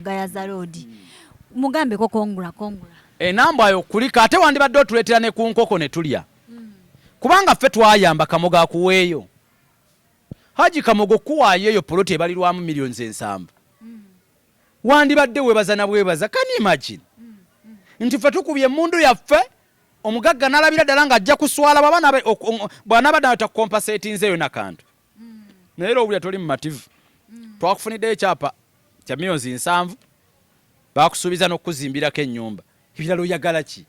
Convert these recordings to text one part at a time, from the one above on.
Gayaza Road. Mugambeko congra congra. Enambwa yo kulika ate wandibadde otuleetera ne ku nkoko ne tulya. Kubanga ffe twayamba Kamoga akuweeyo. Haji Kamoga okuwaayo eyo poloti ebalirwamu millions 70. Wandibadde webaza na bwebaza. Can you imagine? Nti ffe tukubye emmundu yaffe omugagga n'alabira ddala ng'ajja kuswala bw'anaaba ddala takukompasetinzeeyo nakantu. Naye era owulira toli mumativu. Twakufuniddeyo ekyapa kya millions 70, bakusuubiza n'okukuzimbirako ennyumba. Ebirala oyagala ki?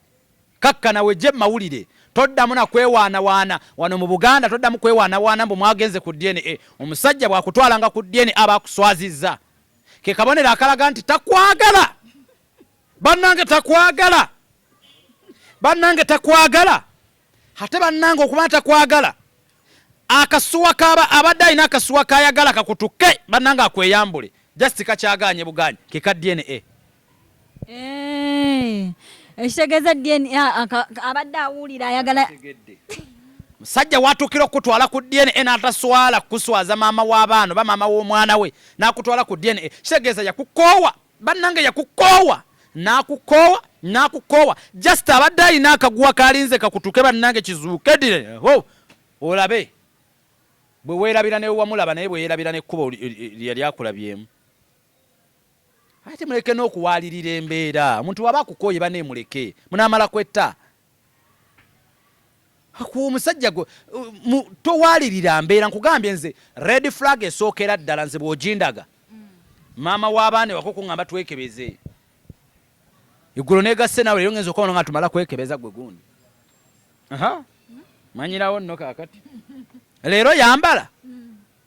Kakkana wejje mu mawulire, toddamu na kwewaanawaana wano mu Buganda, toddamu kwewaanawaana mbu mwagenze ku DNA. Omusajja bw'akutwalanga ku DNA aba akuswazizza. Ke kabonero akalaga nti takwagala. Bannange takwagala. Bannange takwagala. Ate bannange okuba takwagala, akasuwa kaba abadde alina akasuwa kayagala kakutuke, bannange akweyambule, just kakyagaanye bugaanyi, ke ka DNA. Ekitegeeza DNA abadde awulira ayagala. Musajja watuukira okukutwala ku DNA n'ataswala kukuswaza maama w'abaana oba maama w'omwana we n'akutwala ku DNA, kitegeeza yakukoowa. Bannange yakukoowa n'akukoowa n'akukoowa, just abadde alina akaguwa kalinze kakutuke, bannange kizuuke dire ho olabe bwe weerabira ne wamulaba naye bwe yeerabira n'ekkubo lyeyali akulabyemu. Ate muleke n'okuwaalirira embeera, omuntu waba akukooye banne muleke, munaamala kwetta. Akuwa omusajja gwe towalirira mbeera. Nkugambye nze red flag esookera ddala nze bw'ogindaga maama w'abaana ewaka okuŋŋamba twekebeze eggulo negasse naawe leero ngenza okubona nga tumala kwekebeza gwe gundi. Aha, manyirawo nno kaakati leero yambala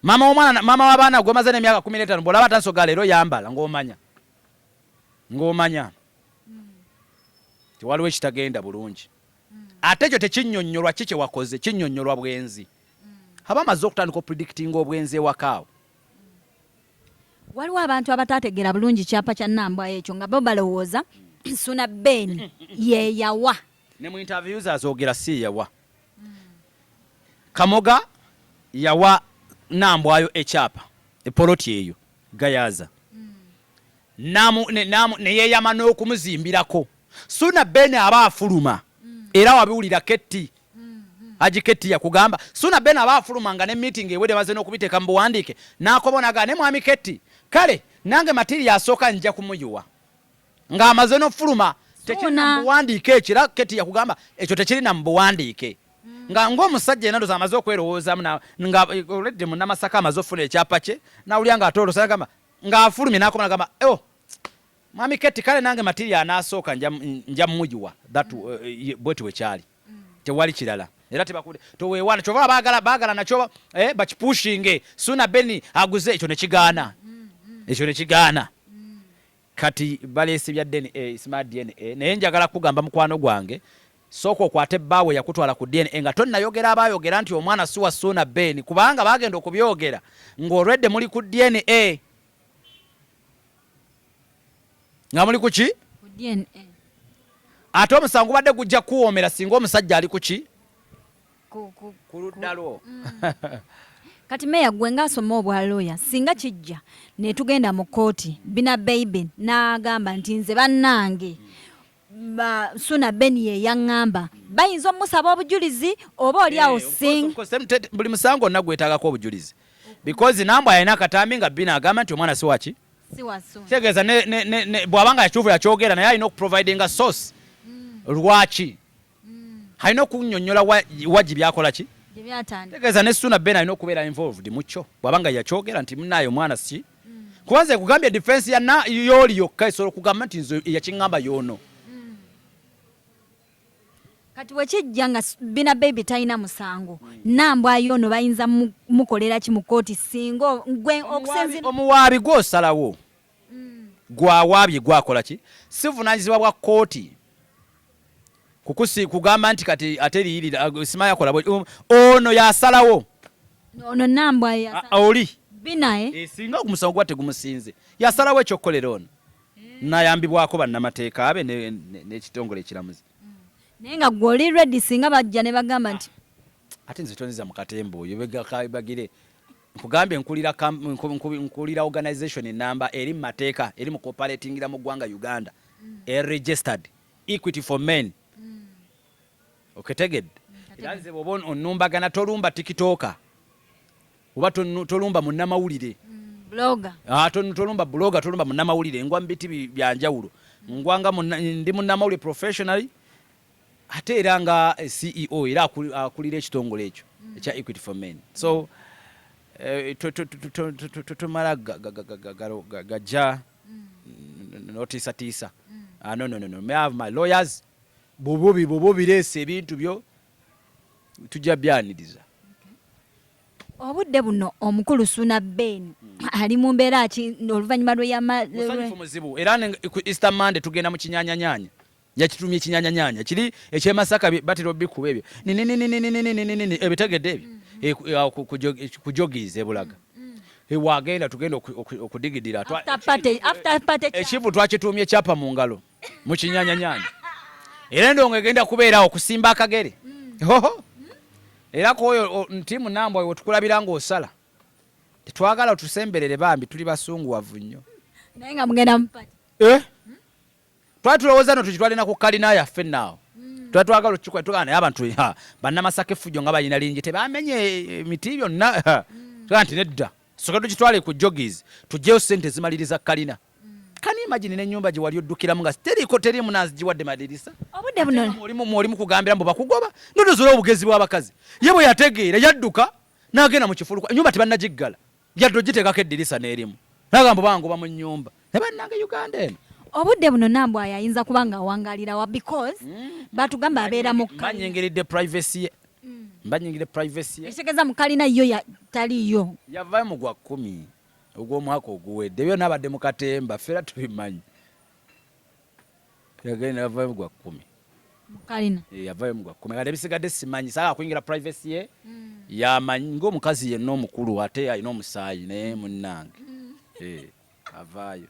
maama w'omwana, maama w'abaana gw'omaze n'emyaka 15, bw'olaba tansoga leero yambala, ng'omanya ng'omanya tewaliwo ekitagenda bulungi. Ate ekyo tekinnyonnyolwa ki kye wakoze, kinnyonnyolwa bwenzi. Aba amaze okutandika opredictinga obwenzi ewaka awo. Waliwo abantu abataategeera bulungi kyapa kya Nambwayo ekyo nga bo balowooza Suna Ben ye yawa. Ne mu interviews azogera si yawa. Kamoga yawa Nambwayo ekyapa, epoloti eyo Gayaza. Ne yeeyama n'okumuzimbirako. Suna Ben aba afuluma era wabiwulira Ketti. Haji Ketti yakugamba Suna Ben aba afuluma nga ne meeting ewedde maze n'okubiteeka mu buwandiike n'akoba naga ne mwami Ketti, kale nange matiri asooka nja kumuyiwa ng'amaze n'ofuluma tekirina mu buwandiike ekyo. Era Ketti yakugamba ekyo tekirina mu buwandiike nga ng'omusajja yenna ndoza amaze okwerowoozamu nga already munnamasaka amaze okufuna ekyapa kye n'awulira nga ate olwo ng'afulumye n'akoma nagamba, oh mwami Ketti, kale nange matiri anaasooka nja muyiwa that. Bweti bwe kyali, tewali kirala era tebakude toweewaana kyova baagala baagala nakyo bakipushinge Suna Beni aguze ekyo ne kigaana, ekyo ne kigaana. Kati baleese bya DNA, smart DNA. Naye njagala kugamba mukwano gwange, sooka okwate bbaawe yakutwala ku DNA nga tonnayogera abaayogera nti omwana si wa Suuna Ben, kubanga baagenda okubyogera ng'olwedde muli ku DNA, nga muli ku ki? Ku DNA. Ate omusango gubadde gujja kuwoomera singa omusajja ali ku ki? Ku ludda lwo. Kati meya, gwe ng'asoma obwa lawyer, singa kijja ne tugenda mu kkooti, Bina Baby n'agamba nti nze bannange ba Suna Ben ye yaŋŋamba, bayinza omusaba obujulizi oba oli awo? Sing Buli musango gwonna gwetaagako obujulizi, because Nambwa alina akatambi nga Bina agamba nti omwana si waki. Si wa Suna. Kitegeeza bw'aba nga yakyuvu yakyogera, naye alina okuprovidinga source. Lwaki alina okunnyonnyola wagi byakola ki? Gye byatandika. Tegeeza ne Suna Ben alina okubeera involved mu kyo bw'aba nga yakyogera nti munaaye omwana si, kuba nze kugambye defense ya na yooli yokka esobola okugamba nti nze yakiŋŋamba yoono. Kati wekijja nga Bina Baby talina musango, Nambwayo ono bayinza mukolera ki mu kkooti singa gwe okusinziira? Omuwaabi gw'osalawo, gwawaabye gwakola ki, si buvunaanyizibwa bwa kkooti kukusi kugamba nti kati ate liyirira sima yakola ono yasalawo. Ono Nambwayo? Oli Bina, eh? Singa omusango gwa tegumusinze, yasalawo ekyokukolera ono nayambibwako bannamateeka be n'ekitongole ekiramuzi. Naye nga gwe oli ready singa bajja ne bagamba nti Ate nze tonziza mu katemba oyo bagire. Nkugambye nkulira organization enamba eri mu mateeka, eri mu cooperatingira mu ggwanga Uganda, registered Equity for Men. Oketegedde? Era nze bw'oba onumbagana, tolumba TikToker oba tolumba munnamawulire. Blogger. Ah, tolumba blogger, tolumba munnamawulire. Ngwa mu biti byanjawulo. Ngwanga ndi munnamawulire professionally, ate era nga CEO, era akulira ekitongole ekyo ekya Equity for Men. So tomala gajja notiisatiisa. Ah, no, no, no, no. May I have my lawyers. Bw'oba obireese ebintu byo, tujja byaniriza. Obudde buno omukulu Suna Ben ali mu mbeera ki oluvannyuma lweyama? Musanyufu muzibu. Era ku Easter Monday tugenda mu kinyanyanyanya. Yakitumye ekinyanyanyanya kiri ekyemasaka, batera obikuba ebyo ninininininininini, ebitegedde ebyo. Ku Jogies ebulaga wagenda, tugenda okudigidira. After party. Ekivu twakituumye kyapa mu ngalo mu kinyanyanyanya, era endongo egenda kubeerawo okusimba akagere. Hoho. Era kwoyo ntiimu nambwa wetukulabira ng'osala, tetwagala otusemberere bambi, tuli basunguwavu nnyo. Naye nga mugenda mu party. Eh? Twali tulowooza no tukitwale na ku kalina yaffe naawo. Twali twagala okukikola, tugamba naye abantu bannamasaka effujjo nga balina lingi, tebamenye emiti byonna. Tugamba nti nedda, soka tukitwale ku Jogies, tugyeyo sente ezimaliriza kalina. Can you imagine n'ennyumba gye wali oddukiramu nga teriiko, teriimu nazigiwadde madirisa? Obudde buno Olimu kugambira mbu bakugoba, nodozula obugezi bw'abakazi. Ye bwe yategeera yadduka n'agenda mu kifulukwa, ennyumba tebannagiggala, yadde ogiteekako eddirisa n'erimu, nagamba bangoba mu nnyumba. Ne bannange, Uganda eno. Obudde buno Nambwayo ayinza kuba nga awangalirawa? Because batugamba abeera mu Mba nyingiridde privacy ye, mba nyingiridde privacy ye. Ekitegeeza mu kalina yo taliyo. Yavayo mu gwa 10 ogw'omwaka oguwedde. Byonna abadde mu katemba, ffera tubimanyi. Yagenda yavayo mu gwa 10. Mu kalina. Eh, yavayo mu gwa 10. Kati ebisigadde simanyi, saagala kuyingira privacy ye. Yamanyi ng'omukazi yenna omukulu, ate alina omusaayi, naye munnange. Eh, avaayo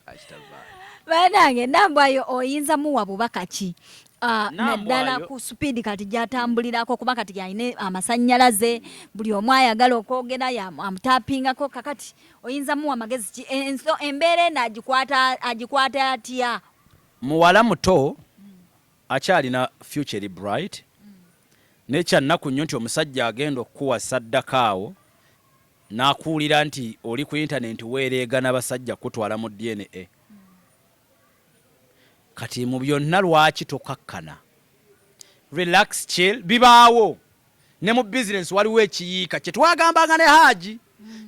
akitavaayo. Bannange, Nambwayo oyinza muwa bubaka ki? Ah, Nambwayo- naddala ku speed kati gyatambulirako, kuba kati alina amasannyalaze, buli omu ayagala okwogera amutapingako. Kakati oyinza muwa magezi ki? Embeera eno agikwata atya? Muwala muto, akyalina future eri bright, naye kyannaku nnyo nti omusajja agenda okukuwa saddaka awo n'akuwulira nti oli ku internet weereega n'abasajja kutwala mu DNA. Kati mu byonna lwaki tokakkana? Relax, chill, bibaawo ne mu bizinensi. Waliwo ekiyiika kye twagambanga ne Haaji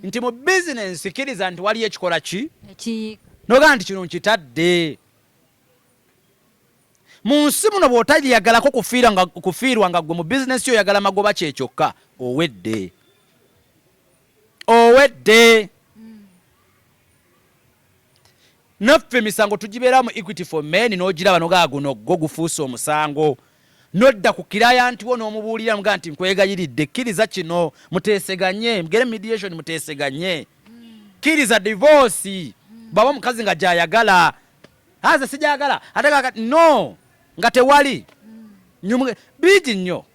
nti mu bizinensi kkiriza nti waliyo ekikola ki ekiyiika. Nogamba nti kino nkitadde mu nsi muno. Bw'otalyagalako kufiirwa nga gwe mu bizinensi yo oyagala magoba kyekyokka, owedde, owedde. Naffe emisango tugibeera mu Equity for Men, n'ogiraba nogaa guno gwo gufuuse omusango, nodda ku client wo n'omubuulira mugaa nti nkwegayiridde, kkiriza kino, muteeseganye, mugere mediation, muteeseganye, kkiriza divorce. Bw'aba omukazi nga gyayagala, aze sijagala, ate no nga tewali bingi nnyo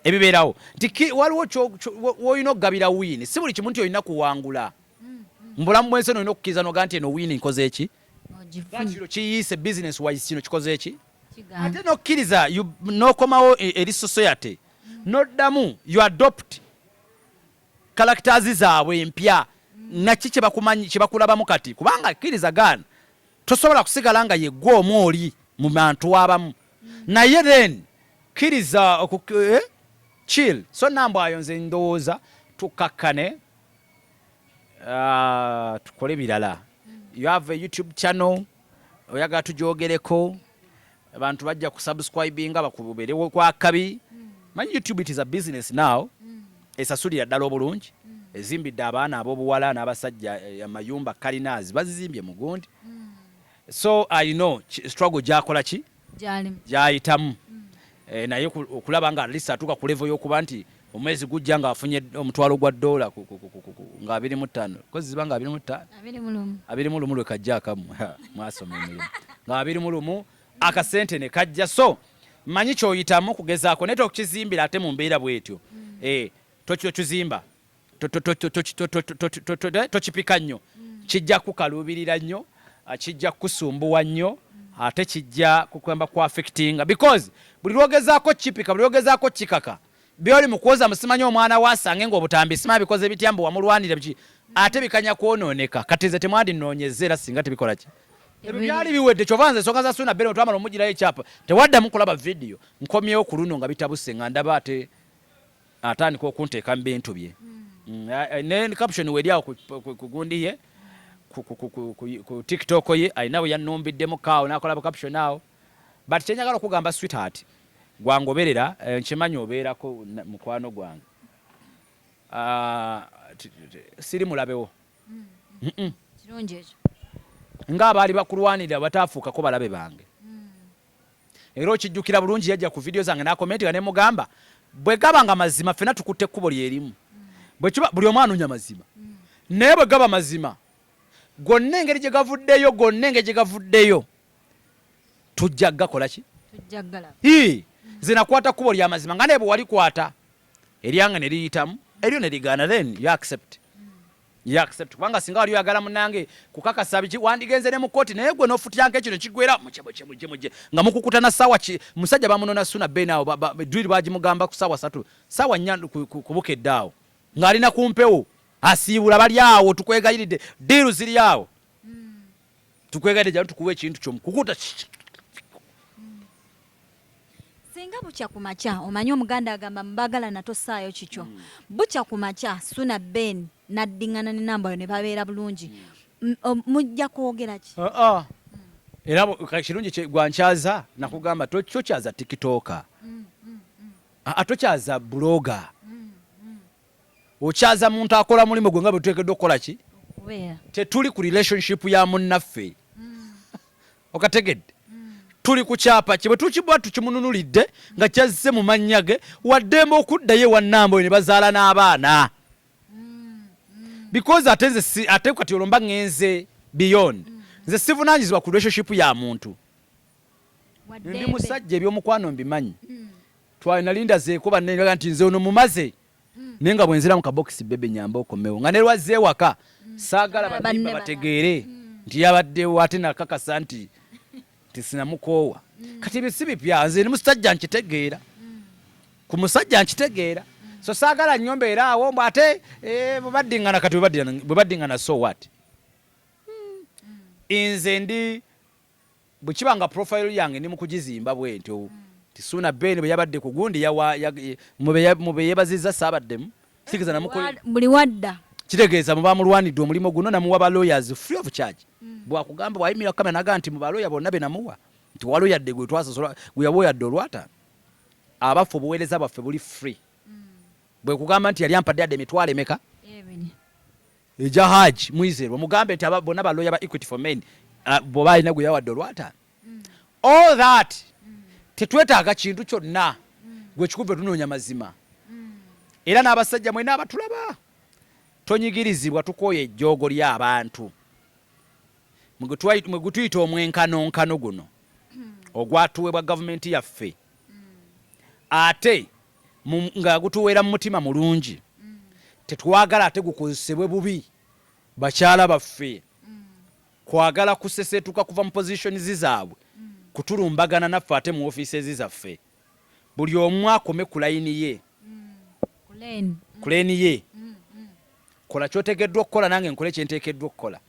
ebibeerawo nti waliwo w'olina okugabira win. Si buli kimu nti olina kuwangula mu bulamu bw'ensi eno. Olina okukkiriza noga nti eno win nkoze eki, kino kiyiise business wise, kino kikoze eki, ate nokkiriza n'okomawo eri society, noddamu you adopt characters zaabwe empya naki kyebakumanyi, kyebakulabamu kati. Kubanga kkiriza gaana, tosobola kusigala nga yeggwe omu oli mu bantu abamu, naye then kkiriza chill. So Nambwayo, nze ndowooza tukakkane, tukole birala. You have a YouTube channel, oyagala tugyogereko, abantu bajja kusubscribinga, bakubeerewo kwakabi. Manyi YouTube, it is a business now, esasulira ddala obulungi, ezimbidde abaana ab'obuwala n'abasajja amayumba, kalinazi bazizimbye mugundi. So I know struggle gyakola ki gyayitamu, naye okulaba nga at least atuuka ku level y'okuba nti omwezi gujja ng'afunye $1,000 nga 25, kozi ziba nga 25, 21 lwe kajja akamu mwasoma emirimu nga 21, akasente ne kajja. So manyi kyoyitamu kugezaako, naye tokizimbira ate mu mbeera bwetyo. Tokizimba. Tokipika nnyo, kijja kukaluubirira nnyo, kijja kukusumbuwa nnyo, ate kijja kukuyamba ku affectinga, because buli lwogezaako kipika, buli lwogezaako kikaka, byoli mu kwoza musimanyi omwana wasange ng'obutambi simanyi bikoze bitya, mbu wamulwanira biki, ate bikanya kwonooneka. Kati nze temwandinoonyezza, era singa tebikola ki, ebyo byali biwedde. Kyova nze ensonga za Suuna Ben twamala omugirayo ekyapa, tewaddamu kulaba vidiyo. Nkomyewo ku luno nga bitabuse, nga ndaba ate atandika okunteeka mu bintu bye. Ne caption weri awo ku gundi ye, ku TikTok ye, alina we yanumbiddemu kaawo n'akola bu caption awo. But kyenjagala okugamba, sweetheart, gwangoberera, nkimanyi obeerako mukwano gwange. Ah, siri mulabewo. Kirungi ekyo. Ng'abaali bakulwanirira bataafuukako balabe bange. Era okijjukira bulungi, yajja ku vidiyo zange n'akomenti nga nemugamba, bwe gaba nga mazima, ffenna tukutte ekkubo lyerimu. Bwe kiba buli omu anoonya mazima, naye bwe gaba mazima gonna engeri gye gavuddeyo, gonna engeri gye gavuddeyo, tujja gakola ki? Tujja galaba. Ii, nze nakwata kkubo lya mazima, nga naye bwe walikwata eryange ne liyitamu, eryo ne ligaana, then you accept, you accept, kubanga singa wali oyagala munange kukakasa biki, wandigenze ne mu kooti, naye gwe n'ofutyanko ekino kigwera muje muje muje muje nga mukukutana sawa ki. Musajja bamunona Suna Ben awo dwiri bagimugamba ku sawa 3, sawa 4 kubukedde awo ng'alina ku mpewo asiibula bali awo, tukwegayiridde, deal ziri awo, tukwegayiridde, jangu tukuwa ekintu kyomukukuta. Singa bukya ku makya, omanyi Omuganda agamba mubaagalana tosaayo kikyo, bukya ku makya Suna Ben n'addiŋŋana ne Nambayo ne babeera bulungi, mujja kwogera ki? Ah, ah. Era kirungi gwankyaza nakugamba tokyaza TikToker, ah, tokyaza blogger, okyaza muntu akola mulimu gwe nga bwe tuteekeddwa okukola ki. Okubeera. Tetuli ku relationship ya munnaffe, okategedde? Tuli ku kyapa kye, bwe tukibwa tukimununulidde nga kyazze mu mannya ge, waddembe okuddayo ewa Namboyo ne bazaala n'abaana, because ate nze ate kati olwo mba ŋŋenze beyond. Nze sivunaanyizibwa ku relationship ya muntu. Ndi Waddembe. musajja, ebyomukwano mbimanyi. Twalinalinda zeeko banne nti nze ono mumaze, naye nga bwenzira mu kabokisi, "Baby, nyamba okomewo," nga ne lwazze ewaka saagala Banne banimba bategeere nti yabaddewo, ate nakakasa nti sinamukoowa. Kati ebyo si bipya, nze ndi musajja nkitegeera, ku musajja nkitegeera, so saagala nnyo mbeera awo mbu ate bwe baddiŋŋana. Kati bwe baddiŋŋana, so what? Nze ndi bwe kiba nga profile yange ndi mu kugizimba bwe ntyo, ti Suuna Ben bwe yabadde ku gundi mu be yeebazizza saabaddemu, kitegeeza namukola. Buli wadda. Kitegeeza muba mulwanidde omulimu guno, namuwa ba lawyers free of charge. Bwakugamba bwayimirira ku kamera naga nti mu baloya bonna be namuwa, nti waliwo yadde gwe twasasula, gwe yawa yadde olwataano. Abaffe, obuweereza bwaffe buli free. Bwe kugamba nti yali ampadde yadde emitwalo emeka? 2. Egya Haji Mwizerwa, mugambe nti bonna baloya ba Equity for Men, bw'oba alina gwe yawadde olwataano, all that tetwetaaga kintu kyonna. Gwe kikuve tunoonya mazima. Era n'abasajja mwena abatulaba, tonyigirizibwa, tukooya ejjoogo ly'abantu mwe gutuyita omwenkanonkano guno ogwatuweebwa gavumenti yaffe, ate nga gutuweera mu mutima mulungi. Tetwagala ate gukozesebwe bubi bakyala baffe kwagala kusesetuka kuva mu positions zaabwe kutulumbagana naffe ate mu offices zaffe. Buli omu akome ku layini ye, Ku lane. Ku lane ye. Kola kyotegeddwa okukola, nange nkole kyenteekeddwa okukola.